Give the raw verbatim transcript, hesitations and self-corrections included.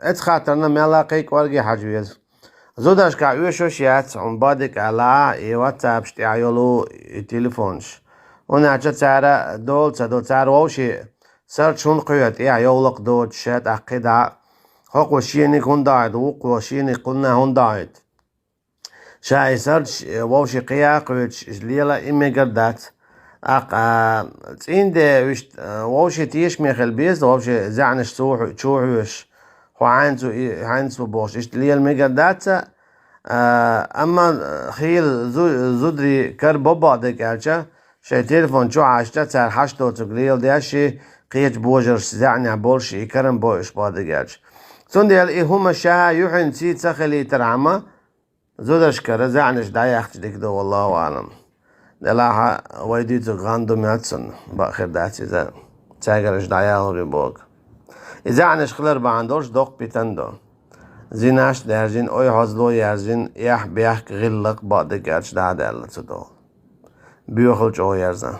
Эцхатарна мелла кхайкӀорге хьажа веза. Зударшкахь оьшуш яц, хьуна бадик аьлла, и ватсапаш тӀехь йолу и телефонаш. ХӀунда аьлча цара дола ца до, цара вовши сарч хӀунда кхоьхьу тӀехь йовлакх доцуш, ша тӀаккхи дӀа. ХӀокхо шениг хӀунда дохьуьйту, вукхо шениг кхунна хӀунда дохьуьйту. Ша и сарч вовши кхиа кхоьчуш, лела и мегар дац. ТӀаккха цӀийнде вуьшта вовши тешаме хила беза, вовши заьӀнаш чухьуьш, хьо хьайна цу, и хьайна цу бохуш, иштта лела мегар дац. А, амма хийла зу-, зударий кара бо бакъдерг аьлча, шайн телефон чу Ӏашча, цара хьашт доцург леладеш, и кхечу божаршца заьӀнехь болуш, и карам бо уьш бакъдерг аьлча. Цундела и хӀума ша юьхьанца ца хилийтархьама, зударшкара заьӀнаш дӀаяхча дика ду, валлаху аӀлам. Делахьа вай дуьйцург гӀан ду моьтту суна, бакъ хир дац иза, цаьргара уьш дӀаялур ю боху. И заьӀнаш хилар бахьана долуш доккха питана ду. Зинаш а даьржина, ой хьозло а яьржина, эхь, бехк, гӀиллакх бакъдерг аьлча дӀа а даьлла цу догӀу. Боьхал чӀогӀа ерзан.